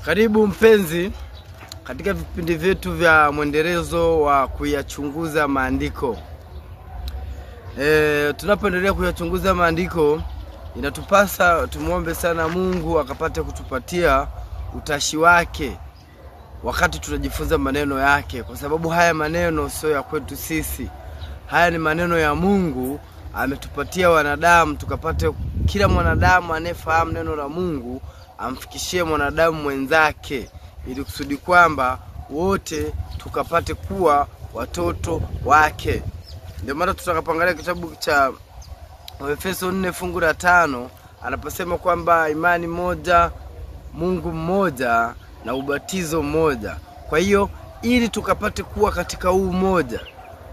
Karibu mpenzi katika vipindi vyetu vya mwendelezo wa kuyachunguza maandiko. Tunapoendelea kuyachunguza maandiko, inatupasa tumuombe sana Mungu akapate kutupatia utashi wake wakati tunajifunza maneno yake, kwa sababu haya maneno sio ya kwetu sisi. Haya ni maneno ya Mungu ametupatia wanadamu, tukapate kila mwanadamu anayefahamu neno la Mungu amfikishie mwanadamu mwenzake, ili kusudi kwamba wote tukapate kuwa watoto wake. Ndio maana tutakapoangalia kitabu cha Efeso 4 fungu la 5, anaposema kwamba imani moja, Mungu mmoja na ubatizo mmoja. Kwa hiyo ili tukapate kuwa katika huu mmoja,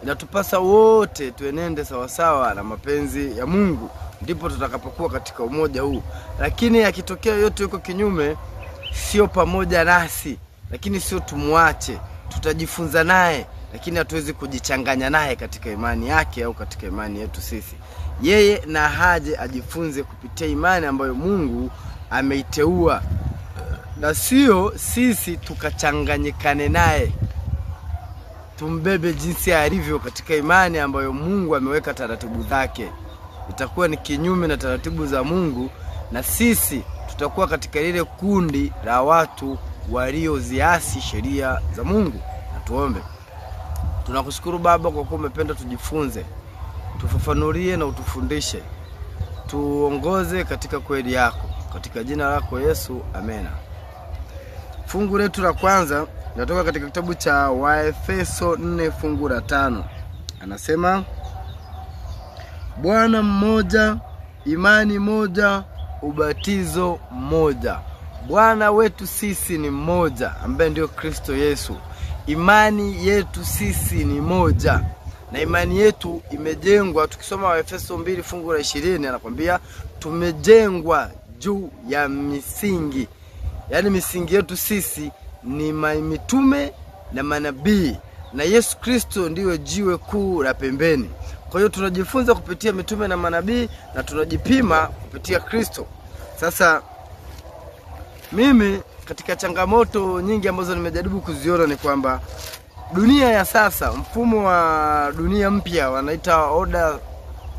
inatupasa wote tuenende sawasawa na mapenzi ya Mungu, ndipo tutakapokuwa katika umoja huu. Lakini akitokea yote yuko kinyume, sio pamoja nasi, lakini sio tumuache, tutajifunza naye, lakini hatuwezi kujichanganya naye katika imani yake au katika imani yetu sisi. Yeye na haje ajifunze kupitia imani ambayo Mungu ameiteua, na sio sisi tukachanganyikane naye. Tumbebe jinsi alivyo katika imani ambayo Mungu ameweka taratibu zake. Itakuwa ni kinyume na taratibu za Mungu, na sisi tutakuwa katika lile kundi la watu walioziasi sheria za Mungu. Na tuombe. Tunakushukuru Baba kwa kuwa umependa tujifunze, tufafanulie na utufundishe, tuongoze katika kweli yako, katika jina lako Yesu, amena. Fungu letu la kwanza natoka katika kitabu cha Waefeso 4 fungu la 5. Anasema Bwana mmoja, imani moja, ubatizo mmoja. Bwana wetu sisi ni mmoja, ambaye ndio Kristo Yesu. Imani yetu sisi ni moja, na imani yetu imejengwa. Tukisoma Waefeso 2 fungu la 20, anakuambia tumejengwa juu ya misingi. Yaani misingi yetu sisi ni mitume na manabii, na Yesu Kristo ndiwe jiwe kuu la pembeni. Kwa hiyo tunajifunza kupitia mitume na manabii, na tunajipima kupitia Kristo. Sasa mimi katika changamoto nyingi ambazo nimejaribu kuziona ni kwamba dunia ya sasa, mfumo wa dunia mpya, wanaita order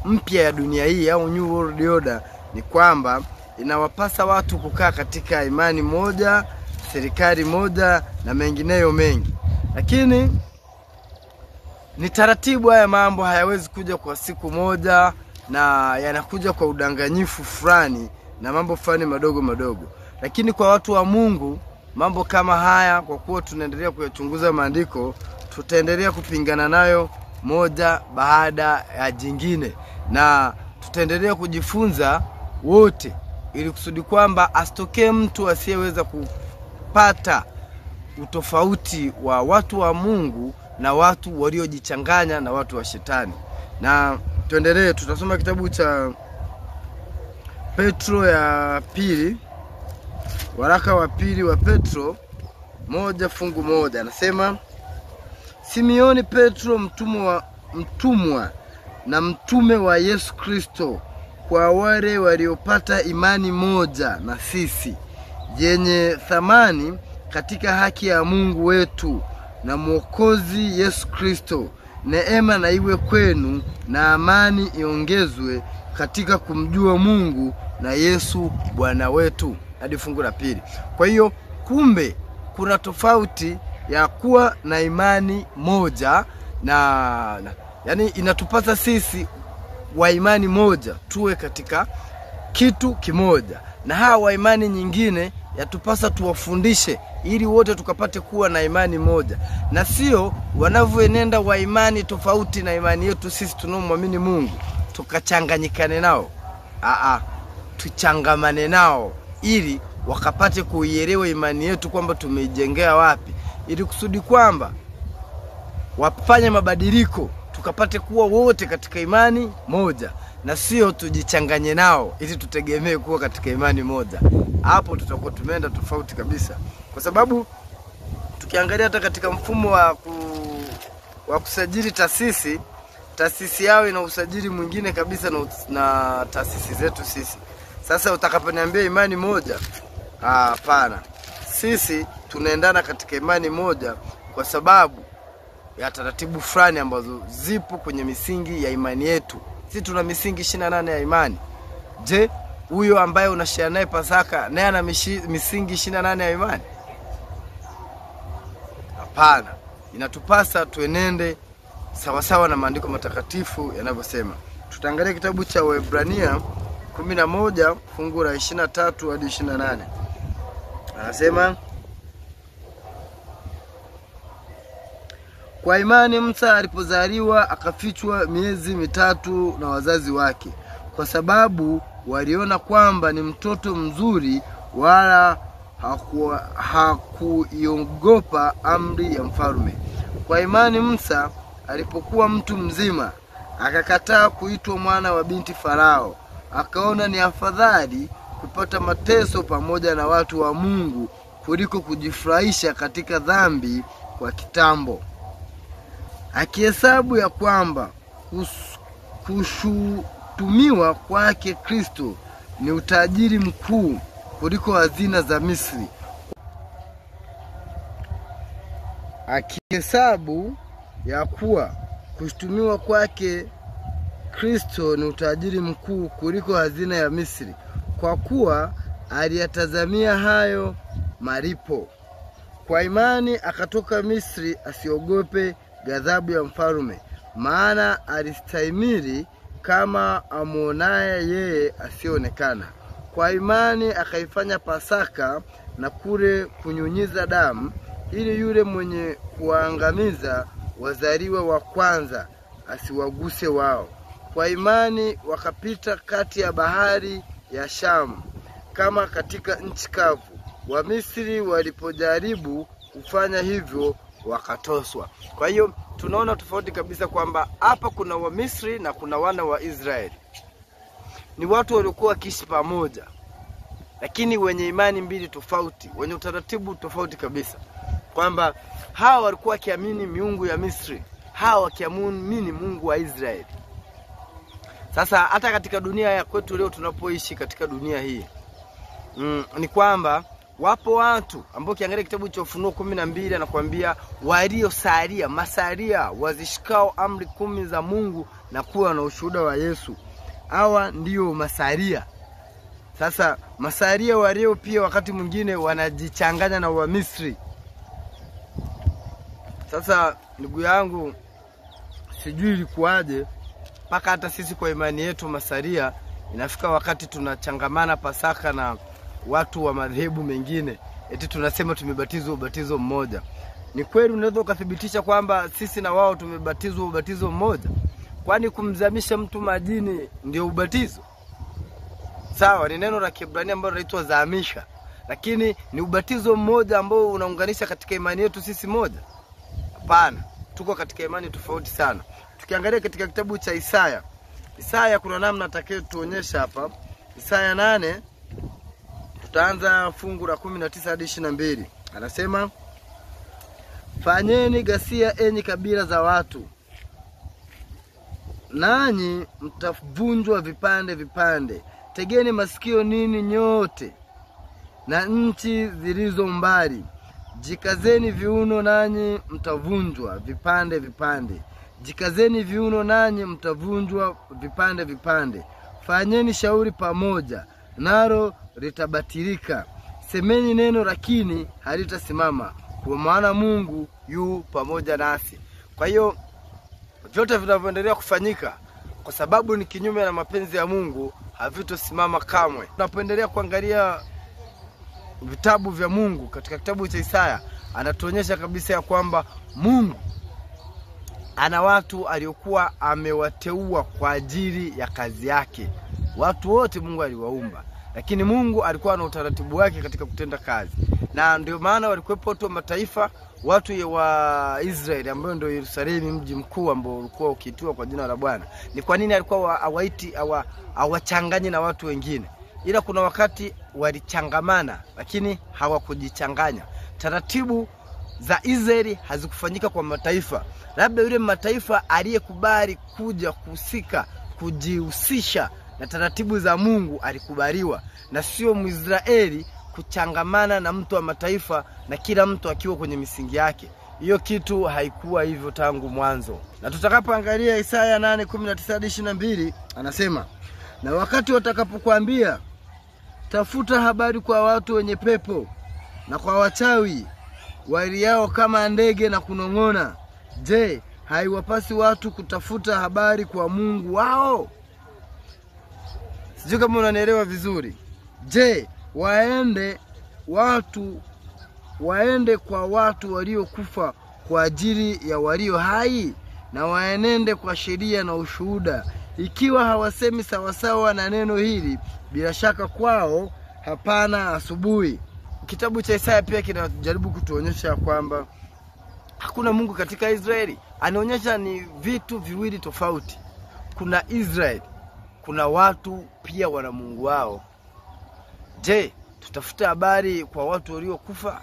mpya ya dunia hii au New World Order, ni kwamba inawapasa watu kukaa katika imani moja, serikali moja na mengineyo mengi. Lakini ni taratibu, haya mambo hayawezi kuja kwa siku moja, na yanakuja kwa udanganyifu fulani na mambo fulani madogo madogo. Lakini kwa watu wa Mungu, mambo kama haya, kwa kuwa tunaendelea kuyachunguza maandiko, tutaendelea kupingana nayo moja baada ya jingine, na tutaendelea kujifunza wote, ili kusudi kwamba asitokee mtu asiyeweza kupata utofauti wa watu wa Mungu na watu waliojichanganya na watu wa shetani. Na tuendelee, tutasoma kitabu cha Petro ya pili, waraka wa pili wa Petro 1 fungu 1. Anasema Simioni Petro, mtumwa na mtume wa Yesu Kristo, kwa wale waliopata imani moja na sisi, yenye thamani katika haki ya Mungu wetu na Mwokozi Yesu Kristo, neema na iwe kwenu na amani iongezwe katika kumjua Mungu na Yesu Bwana wetu. Hadi fungu la pili. Kwa hiyo kumbe kuna tofauti ya kuwa na imani moja na yani inatupasa sisi wa imani moja tuwe katika kitu kimoja, na hawa wa imani nyingine yatupasa tuwafundishe ili wote tukapate kuwa na imani moja, na sio wanavyoenenda wa imani tofauti na imani yetu sisi tunaomwamini Mungu tukachanganyikane nao. Tuchangamane nao ili wakapate kuielewa imani yetu kwamba tumeijengea wapi, ili kusudi kwamba wafanye mabadiliko tukapate kuwa wote katika imani moja, na sio tujichanganye nao ili tutegemee kuwa katika imani moja. Hapo tutakuwa tumeenda tofauti kabisa, kwa sababu tukiangalia hata katika mfumo wa kusajili taasisi, taasisi yao ina usajili mwingine kabisa na taasisi zetu sisi. Sasa utakaponiambia imani moja, hapana. Sisi tunaendana katika imani moja kwa sababu ya taratibu fulani ambazo zipo kwenye misingi ya imani yetu. Sisi tuna misingi 28 ya imani. Je, huyo ambaye unashare naye Pasaka naye ana misingi 28 ya imani? Hapana. Inatupasa tuenende sawasawa na maandiko matakatifu yanavyosema. Tutaangalia kitabu cha Waebrania 11 fungu la 23 hadi 28. Anasema, kwa imani Musa alipozaliwa akafichwa miezi 3 na wazazi wake, kwa sababu waliona kwamba ni mtoto mzuri, wala hakuiogopa amri ya mfalme. Kwa imani Musa alipokuwa mtu mzima akakataa kuitwa mwana wa binti Farao, akaona ni afadhali kupata mateso pamoja na watu wa Mungu kuliko kujifurahisha katika dhambi kwa kitambo, akihesabu ya kwamba kushutumiwa kwake Kristo ni utajiri mkuu kuliko hazina za Misri. Akihesabu ya kuwa kushutumiwa kwake Kristo ni utajiri mkuu kuliko hazina ya Misri, kwa kuwa aliyatazamia hayo malipo. Kwa imani akatoka Misri asiogope ghadhabu ya mfalme, maana alistahimili kama amuonaye yeye asionekana. Kwa imani akaifanya Pasaka na kule kunyunyiza damu, ili yule mwenye kuangamiza wazaliwa wa kwanza asiwaguse wao. Kwa imani wakapita kati ya bahari ya Shamu kama katika nchi kavu. Wamisri walipojaribu kufanya hivyo wakatoswa. Kwa hiyo tunaona tofauti kabisa kwamba hapa kuna Wamisri na kuna wana wa Israeli. Ni watu waliokuwa wakiishi pamoja, lakini wenye imani mbili tofauti, wenye utaratibu tofauti kabisa. Kwamba hawa walikuwa wakiamini miungu ya Misri, hawa wakiamini Mungu wa Israeli. Sasa hata katika dunia ya kwetu leo tunapoishi katika dunia hii, ni kwamba wapo watu ambao ukiangalia kitabu cha Ufunuo 12 anakuambia waliosalia, masalia wazishikao amri 10 za Mungu na kuwa na ushuhuda wa Yesu. Hawa ndio masalia. Sasa masalia walio pia wakati mwingine wanajichanganya na Wamisri. Sasa ndugu yangu, sijui ilikuwaje mpaka hata sisi kwa imani yetu masalia inafika wakati tunachangamana Pasaka na watu wa madhehebu mengine, eti tunasema tumebatizwa ubatizo mmoja. Ni kweli unaweza ukathibitisha kwamba sisi na wao tumebatizwa ubatizo mmoja? Kwani kumzamisha mtu majini ndio ubatizo? Sawa, ni neno la Kiebrania ambalo linaitwa zamisha, lakini ni ubatizo mmoja ambao unaunganisha katika imani yetu sisi moja? Hapana, tuko katika imani tofauti sana. Tukiangalia katika kitabu cha Isaya, Isaya kuna namna atakayotuonyesha hapa. Isaya 8 tutaanza fungu la 19 hadi 22. Anasema, fanyeni ghasia enyi kabila za watu, nanyi mtavunjwa vipande vipande. Tegeni masikio nini nyote na nchi zilizo mbali. Jikazeni viuno nanyi mtavunjwa vipande vipande. Jikazeni viuno nanyi mtavunjwa vipande vipande. Fanyeni shauri pamoja, nalo litabatilika. Semeni neno lakini halitasimama, kwa maana Mungu yu pamoja nasi. Kwa hiyo vyote vinavyoendelea kufanyika kwa sababu ni kinyume na mapenzi ya Mungu havitosimama kamwe. Tunapoendelea kuangalia vitabu vya Mungu, katika kitabu cha Isaya anatuonyesha kabisa ya kwamba Mungu ana watu aliokuwa amewateua kwa ajili ya kazi yake. Watu wote Mungu aliwaumba, lakini Mungu alikuwa na utaratibu wake katika kutenda kazi. Na ndio maana walikuwepo watu wa mataifa, watu wa Israeli ambao ndio Yerusalemu mji mkuu ambao ulikuwa ukiitwa kwa jina la Bwana. Ni kwa nini alikuwa hawaiti hawachanganye na watu wengine? Ila kuna wakati walichangamana lakini hawakujichanganya. Taratibu za Israeli hazikufanyika kwa mataifa. Labda yule mataifa aliyekubali kuja kuhusika, kujihusisha na taratibu za Mungu alikubaliwa, na sio Mwisraeli kuchangamana na mtu wa mataifa na kila mtu akiwa kwenye misingi yake. Hiyo kitu haikuwa hivyo tangu mwanzo. Na tutakapoangalia Isaya 8:19-22 anasema, na wakati watakapokuambia tafuta habari kwa watu wenye pepo na kwa wachawi waliao kama ndege na kunong'ona, je, haiwapasi watu kutafuta habari kwa Mungu wao? Sijui kama unanielewa vizuri. Je, waende kwa watu waliokufa kwa ajili ya walio hai, na waenende kwa sheria na ushuhuda? Ikiwa hawasemi sawasawa na neno hili, bila shaka kwao hapana asubuhi. Kitabu cha Isaya pia kinajaribu kutuonyesha kwamba hakuna Mungu katika Israeli. Anaonyesha ni vitu viwili tofauti. Kuna Israeli, kuna watu pia wana Mungu wao. Je, tutafuta habari kwa watu waliokufa?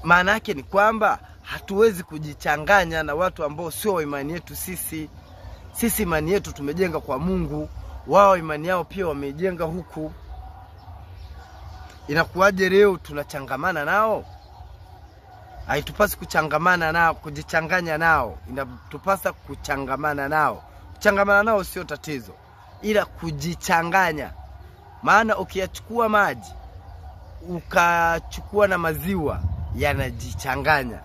Maana yake ni kwamba hatuwezi kujichanganya na watu ambao sio imani yetu sisi. Sisi imani yetu tumejenga kwa Mungu, wao imani yao pia wamejenga huku. Inakuwaje leo tunachangamana nao? Haitupasi kuchangamana nao, kujichanganya nao. Inatupasa kuchangamana nao. Kuchangamana nao sio tatizo, ila kujichanganya. Maana ukiyachukua maji ukachukua na maziwa yanajichanganya,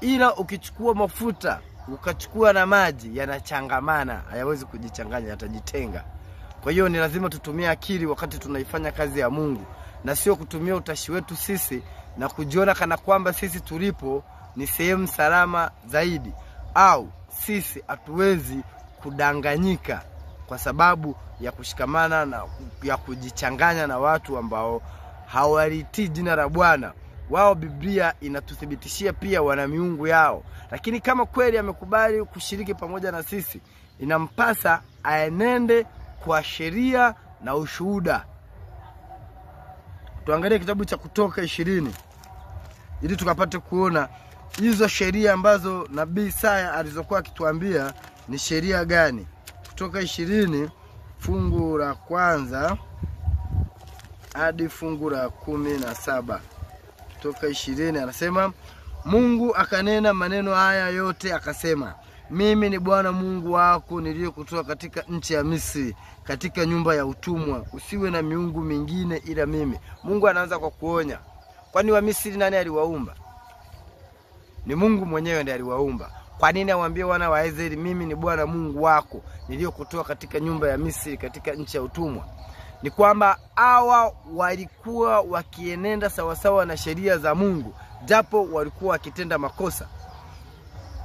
ila ukichukua mafuta ukachukua na maji yanachangamana, hayawezi kujichanganya, yatajitenga. Kwa hiyo ni lazima tutumie akili wakati tunaifanya kazi ya Mungu, na sio kutumia utashi wetu sisi na kujiona kana kwamba sisi tulipo ni sehemu salama zaidi, au sisi hatuwezi kudanganyika kwa sababu ya kushikamana na ya kujichanganya na watu ambao hawalitii jina la Bwana. Wao Biblia inatuthibitishia pia wana miungu yao. Lakini kama kweli amekubali kushiriki pamoja na sisi, inampasa aenende kwa sheria na ushuhuda. Tuangalie kitabu cha Kutoka 20 ili tukapate kuona hizo sheria ambazo Nabii Isaya alizokuwa akituambia ni sheria gani. Kutoka 20 fungu la kwanza hadi fungu la 17. Kutoka 20 anasema, Mungu akanena maneno haya yote akasema, mimi ni Bwana Mungu wako niliyekutoa katika nchi ya Misri, katika nyumba ya utumwa. Usiwe na miungu mingine ila mimi. Mungu anaanza kwa kuonya. Kwani wa Misri nani aliwaumba? Ni Mungu mwenyewe ndiye aliwaumba. Kwa nini awaambie wana wa Israeli, mimi ni Bwana Mungu wako niliyekutoa katika nyumba ya Misri, katika nchi ya utumwa? Ni kwamba hawa walikuwa wakienenda sawasawa na sheria za Mungu, japo walikuwa wakitenda makosa.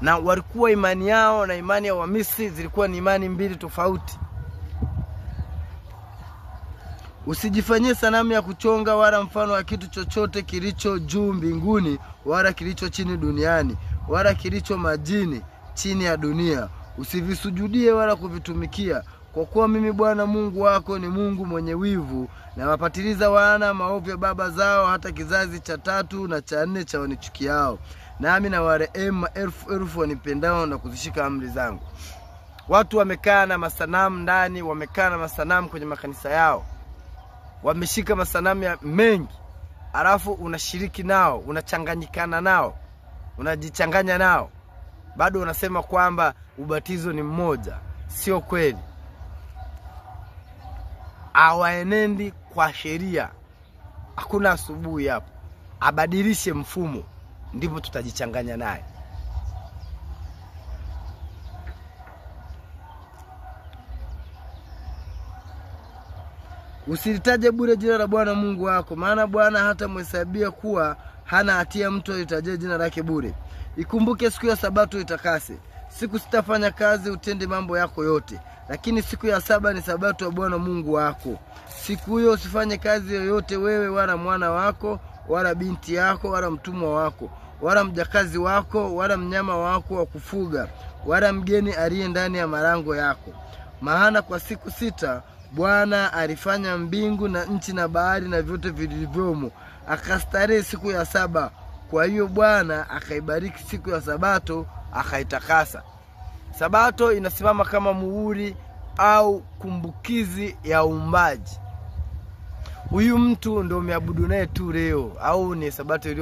Na walikuwa imani yao na imani ya Wamisri zilikuwa ni imani mbili tofauti. Usijifanyie sanamu ya kuchonga wala mfano wa kitu chochote kilicho juu mbinguni, wala kilicho chini duniani, wala kilicho majini chini ya dunia. Usivisujudie wala kuvitumikia, kwa kuwa mimi Bwana Mungu wako ni Mungu mwenye wivu, na wapatiliza wana maovu ya baba zao hata kizazi cha 3 na cha 4 cha wanichukiao. Nami na warehemu elfu elfu wanipendao na kuzishika amri zangu. Watu wamekaa na masanamu ndani, wamekaa na masanamu kwenye makanisa yao, wameshika masanamu ya mengi, alafu unashiriki nao, unachanganyikana nao, unajichanganya nao, bado unasema kwamba ubatizo ni mmoja. Sio kweli. Hawaenendi kwa sheria. Hakuna asubuhi hapo. Abadilishe mfumo, ndipo tutajichanganya naye. Usilitaje bure jina la Bwana Mungu wako, maana Bwana hatamhesabia kuwa hana hatia mtu alitaje jina lake bure. Ikumbuke siku ya Sabato itakase. Siku sitafanya kazi, utende mambo yako yote. Lakini siku ya 7 ni Sabato ya Bwana Mungu wako. Siku hiyo usifanye kazi yoyote, wewe wala mwana wako, wala binti yako, wala mtumwa wako, wala mjakazi wako, wala mnyama wako wa kufuga, wala mgeni aliye ndani ya malango yako. Maana kwa siku 6 Bwana alifanya mbingu na nchi na bahari na vyote vilivyomo, akastarehe siku ya 7. Kwa hiyo Bwana akaibariki siku ya Sabato akaitakasa. Sabato inasimama kama muhuri au kumbukizi ya uumbaji. Huyu mtu ndo umeabudu naye tu leo au ni sabato iliyo